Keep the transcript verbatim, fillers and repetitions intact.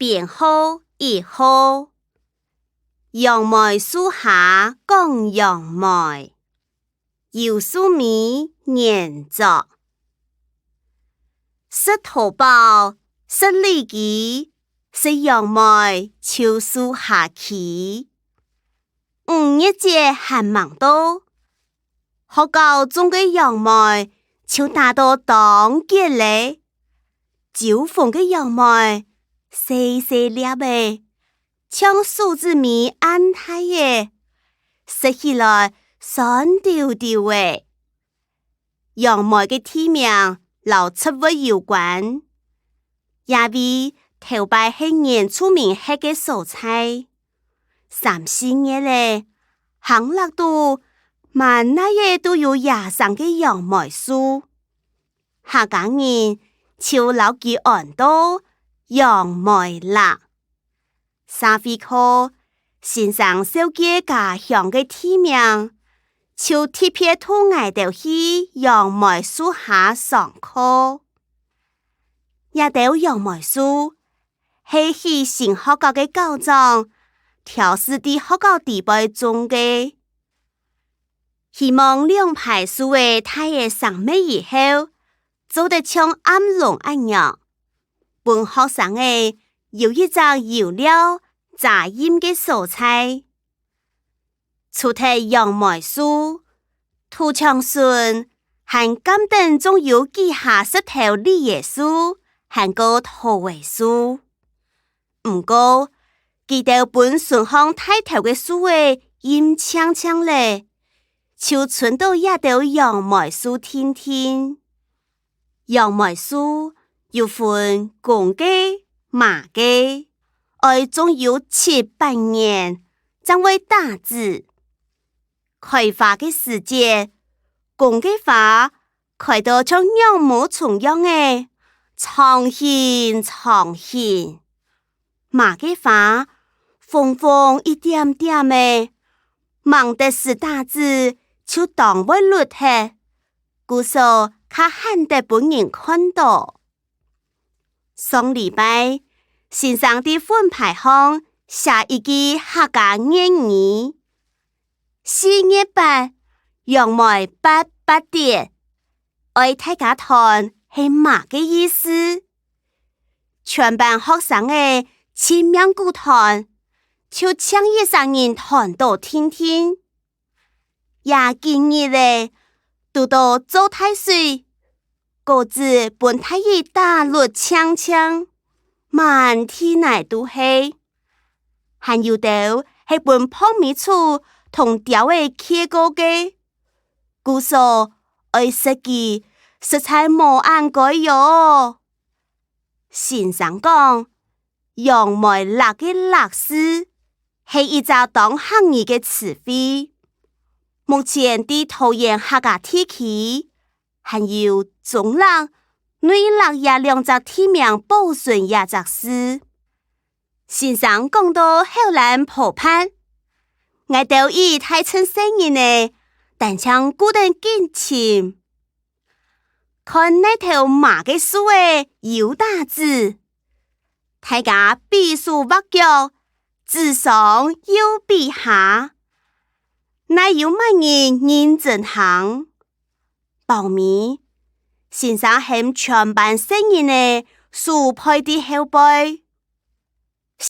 編號一號，楊梅樹下講楊梅，游素美原作。食桃飽，食李麴，食楊梅就樹下企。五月節還吂到，學校種个楊梅就打到當結咧。 酒紅个楊梅，細細粒仔，像手指尾恁大仔，食起來酸溜溜仔。楊梅个地名摎植物有關，這位頭擺係原住民歇个所在。三四月咧，坑壢肚滿哪仔都有野生个楊梅樹。 客家人就摎佢安到楊梅壢。社會課先生紹介家鄉个地名，就特別渡𠊎兜去楊梅樹下上課。這兜楊梅樹係許新學校个校長挑試在學校裡背種个。 希望兩排樹仔大了生乜以後，做得像暗籠恁樣，分學生仔有一隻遊尞、遮蔭个所在。除忒楊梅樹，土牆脣還鑑等種有幾下十頭李仔樹，還過桃仔樹。 毋過，佢兜分脣項大頭个樹仔蔭淨淨咧，就伸到這兜楊梅樹定定。楊梅樹有分公个、嫲个，愛種有七八年，正會打子。開花个時節，公个花 開到像羊毛蟲樣仔，長形長形。嫲个花紅紅一點點仔，吂得時打子就當會㪐忒，故所較罕得分人看著。上禮拜，先生在粉牌項寫一句客家諺語：四月八，楊梅八八跌。 愛大家揣係麼个意思？全班學生仔盡命牯揣，就淨一儕人揣著定定。這幾日仔，堵著做大水，果子分大雨打㪐淨淨，滿地泥都係。還有兜係分膨尾鼠同鳥仔啋過个， 故所愛食佢實在無恁該喲。先生講，楊梅落个落字係一隻當客語个詞彙。目前在桃園客家地區，還有中壢、內壢這兩隻地名保存這隻字。 先生講到口瀾泡飯，𠊎兜以大趁細人仔，單淨顧等緊尋。看哪頭麼个樹仔有打子，大家比手畫腳，指上又比下，哪有麼人認真行。 包尾，先生喊全班細人仔守背在後背，